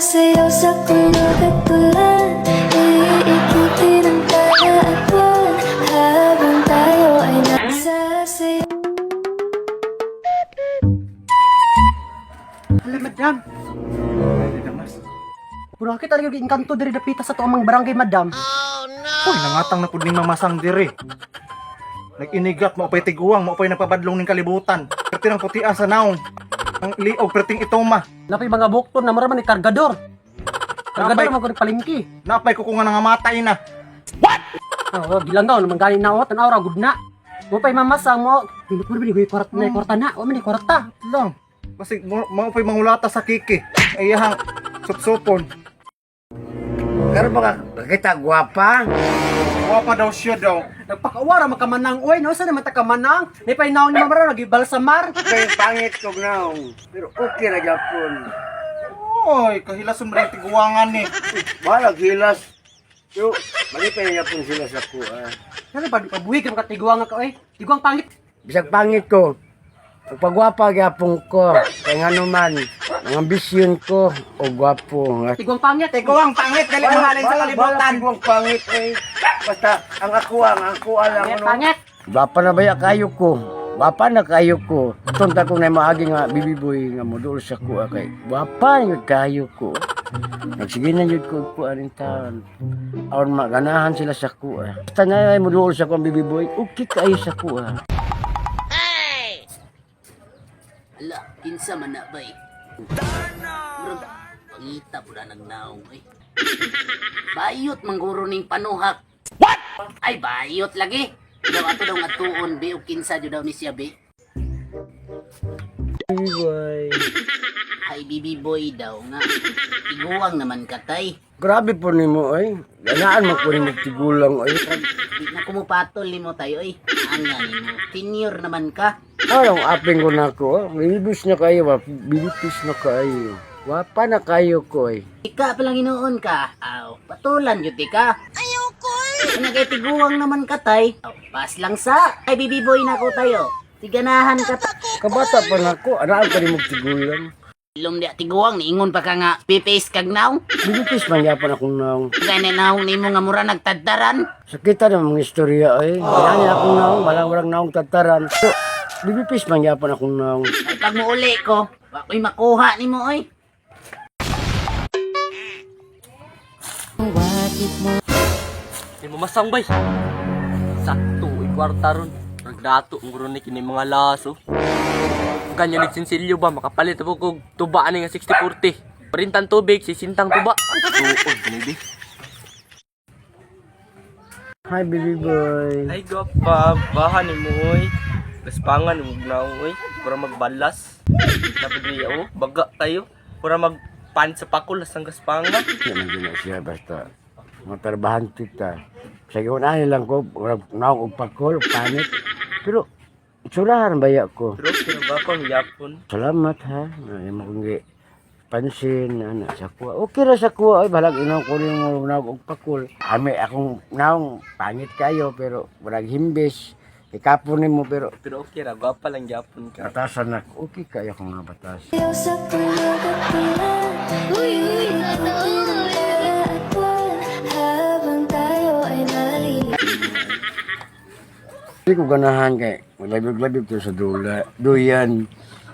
Sasayaw sa kulog at ulan. Iikutin ang tala at buwan habang tayo ay nasasayaw. Hala, madam. Puro kita lagi engkanto diri dapita sa tuamang barangay, madam. Uy, nangatang na pud ning mamasang diri. Nag-inigat mo pa'y tiguang, mo pa'y nagpabadlong ning kalibutan. Perti ng putia sa naong. Ang liog, perting itoma. Napay mga bukton na mura man ni kargador. Kargador Napay- man ko palengke. Napay ko kung nga nangamatay na. Oh, gilangaw naman gani na o tan-aw ra gud na. Mo pay mamasang mo. Hindi ko rin kwarta na kwarta na. O man ni kwarta. Lang. Basig, mo pa'y mangulata sa kiki. Iyahang supsupon. Pero baka kita gwapa. Wapa daw siya daw. Nagpakawara makamanang oy, no sa naman ta kamanang. May pay naon ni mamara nagibalsamar. Kay pangit kog naong. Pero okay ra gyapon. Oy, kahilason mo rin tiguangan ni. Wala gilas. Pero malipay na gyapon sila sa kuha. Ano ba pabuhi ka makatiguang ka oy. Tiguang pangit. Bisag pangit ko. Pagwapa gyapon ko. Kay ngano man, ang ambisyon ko o gwapo. Tiguang pangit. Tiguang pangit, dali mahalin sa kalibutan. Tiguang pangit eh. Basta ang ako lang Pangit, ano. pangit. Gwapa na baya kayo ko. Gwapa na kayo ko. Tunta ko na maagi nga bibiboy nga modul sa kuha kay. Gwapa yun kayo ko. Nagsige na yun ko kuha rin taon. Aron maganahan sila sa kuha. Basta na ay modul sa kuha ang bibiboy, okay kayo sa kuha. Ala, kinsa man na bay? Murag, pangita po na nagnaong eh. Bayot mangguro ning panuhak. What? Ay, bayot lagi. Daw ato daw nga tuon be o kinsa jud daw ni siya be. Bibiboy. Ay, bibi boy daw nga. Iguang naman katay. Grabe po nimo ay. Ganaan mo po nimo tigulang ay. Di na kumupatol nimo tayo ay. Anga nimo. Senior naman ka. Anong aping ko na ko? Bibibis na kayo ba? Bibibis na kayo. Wapa na kayo ko ay. Ika pa lang inuon ka. Aw, patulan jud ka. Ayoko. Nagay tiguang naman katay. Aw, pas lang sa. Ay, bibi boy na ko tayo. Tiganahan ka. Kabata pa na ako, anaan ka nimo tigulang. Ilom di tiguang niingon pa ka nga pipis kag naw. Bibibis man gyapon akong naong. Gani naong nimo nga mura nagtadtaran. Sakita ng mga istorya ay. Kailangan akong naong, walang walang naong tataran. So, bibipis man gyapon akong naong. Ay pag muuli ko, wa ko'y makuha nimo oy. Di mo masang bay. Sakto, ikwarta ron. Nagdato, ang guro ni kini mga laso. Ganyan ni sinsilyo ba, makapalit ako kog tuba ani nga 60-40. Parintang tubig, sisintang tuba. Tuod, baby. Hi, baby boy. Ay, gwapa, bahan ni mo, oy. Gaspangan, huwag na, oy. Pura magbalas. Dapat niya, oh. Baga tayo. Pura magpan sa pakulas ang gaspangan. Di man gina siya basta matarbahan kita. Sa unahin lang ko, walang naong og pakol, og panit. Pero, itsurahan baya ko. Pero, pero gwapa, ang yapon. Salamat ha. Ay mo kong pansin ana sa kuha. Okay ra sa kuha ay balag inaw ko nimo naong og pakol. Ami akong naong pangit kayo pero walang himbis. Ikapon nimo pero Pero okay ra, gwapa lang yapon ka. batasan na. Okay kayo kung mga batas. Sayaw sa kulog at ulan. Iikutin ang tala at buwan habang tayo ay naliligaw. Hindi ko ganahan kay maglabig-labig to sa dula. Duyan.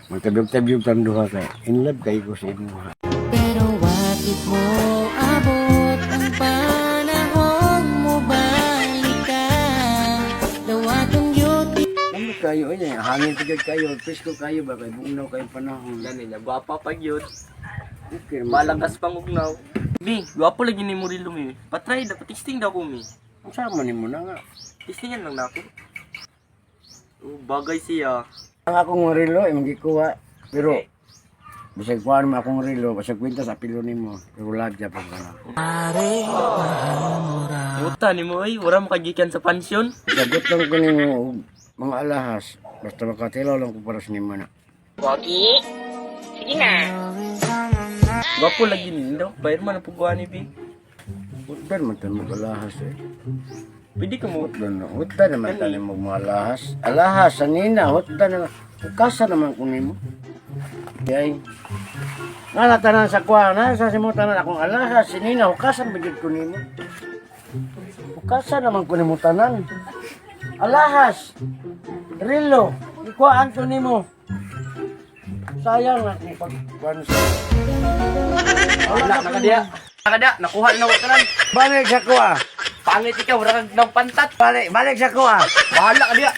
Magtabig-tabig tang duha kay in love kayo ko sa imo. Pero bakit mo abot ang panahon mo balik ka? Dawaton yun. Ano kayo ay hangin tigad kayo, presko kayo ba kay bugnaw kayo panahon. Gani niya, gwapa pag yun. Okay naman. Malakas pang ugnaw. Mi, gwapo lagi ni Murilo mi. Patry dapat testing daw ko mi. Ang sama nimo na nga. Testingan lang na ako. Oh, bagay siya. Ang akong relo imong gikuha pero bisag kuhaan mo akong relo, bisag kwintas apilo nimo, pero lag gyapon ka na. Buta ni mo ay, wala makagikan sa pansyon. Sagot lang ko nimo og mga alahas, basta makatilaw lang ko para sa nimo na. Gwapo lagi nindo. Bayar man ang puguan ni Bi. Utdan man tan mo alahas eh. Pwede ka mo. Utdan na, utdan naman tan mo mga alahas. Alahas sanina, utdan na. Ukasa naman ko nimo. Yay. Nga na tanan sa kuha na sa simo tanan akong alahas sinina hukasan ba gyud ko nimo. Hukasan naman ko nimo tanan. Alahas. Rilo, ikuhaan ko nimo. Sayang na kung pag kuan sa. Wala na ka diya. Kada, nakuha na wa tanan. Balik sa kuha. Pangit ikaw, wala kang ng pantat. Balik, balik sa kuha. Bahala ka diya.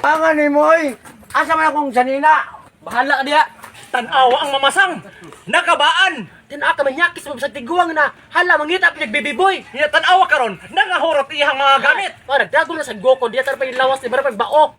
Pangan nimo oy. Asa man akong sanina? Bahala ka diya. Tanawa ang mamasang! Nakabaan! Tanaw ka manyakis mo sa tiguang na. Hala, mangita pa baby boy. Niya tanawa karon, nangahurot iyang mga gamit. Oh, nagdago na sa Goko. Diya tar pa yung lawas ni Barapag bao.